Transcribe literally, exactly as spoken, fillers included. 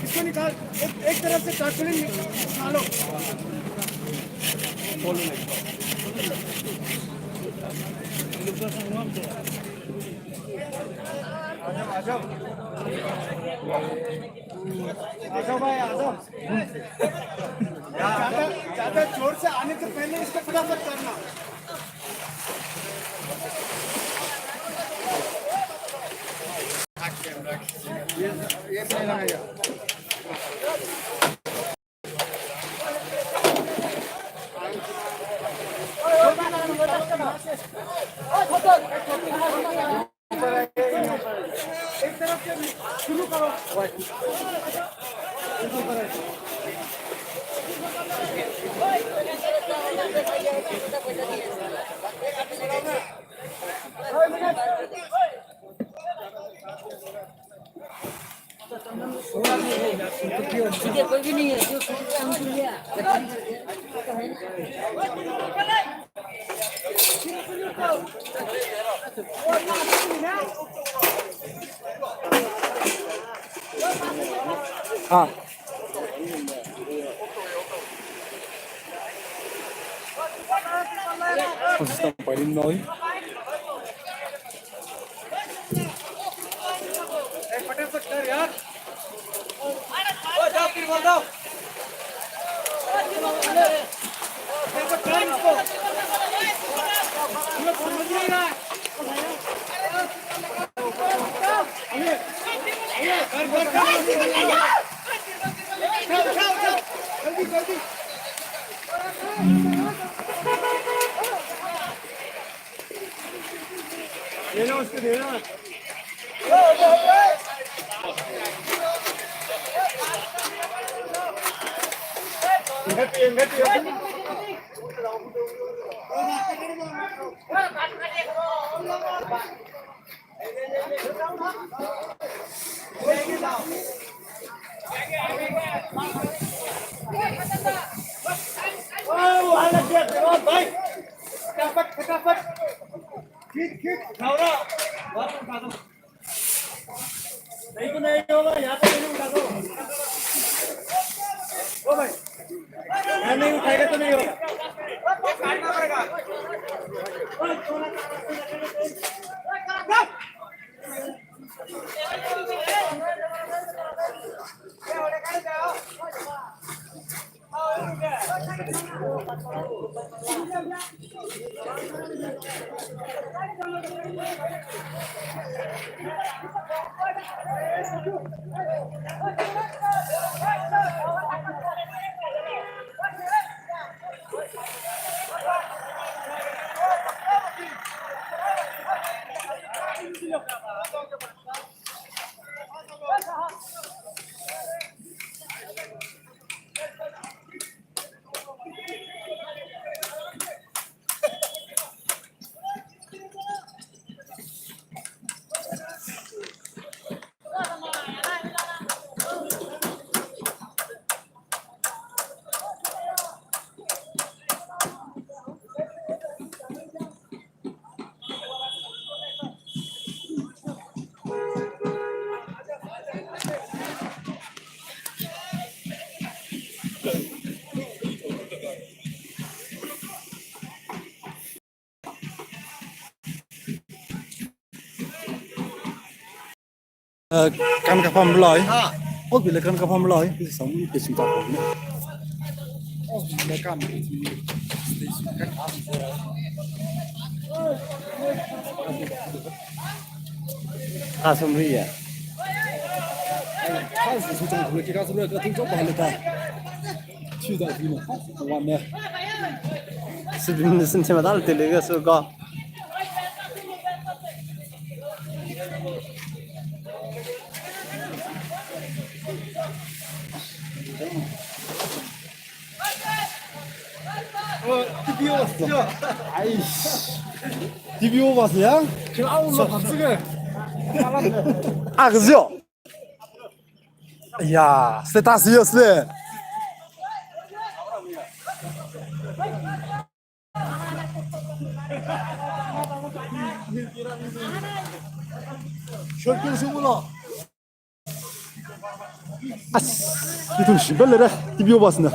इसको निकाल, एक, एक तरफ से तारपुलिन निकालो। आजम भाई, आजम। ज्यादा, ज्यादा जोर से आने से पहले इसको फटाफट करना। ये, ये नहीं लगाया। हाँ। फटाफट कर यार। ओ, जाओ, फिर बोल दो। फटाफट कर इसको। ये समझ नहीं रहा है। अरे, अरे, कर, कर, कर। उठाओ, उठाओ, उठाओ। जल्दी, जल्दी। देना, उसको देना। भाई, फटाफट, फटाफट। खींच, खींच, घावरा। वापस उठा दो। नहीं तो नहीं होगा, यहाँ पे नहीं उठा दो। ओ भाई, यहाँ नहीं उठाएगा तो नहीं होगा। Uh, kan kapam loi. Ah. Oh, bila kan kapam loi. This is something that you talk about. Oh, bila kan. Asam ri ya. Kan sisi tang kula kika sura ka tung chok bahal ta. Chuda dino. Wan ne. Sibin nisin chema dal tele ga su ko. Aish. T V over ya? Kira ulo kamsige. Ah, kızıyor. Ya, status yo sile. Short kill sumulo. As, itu shibal lere, T V over sina.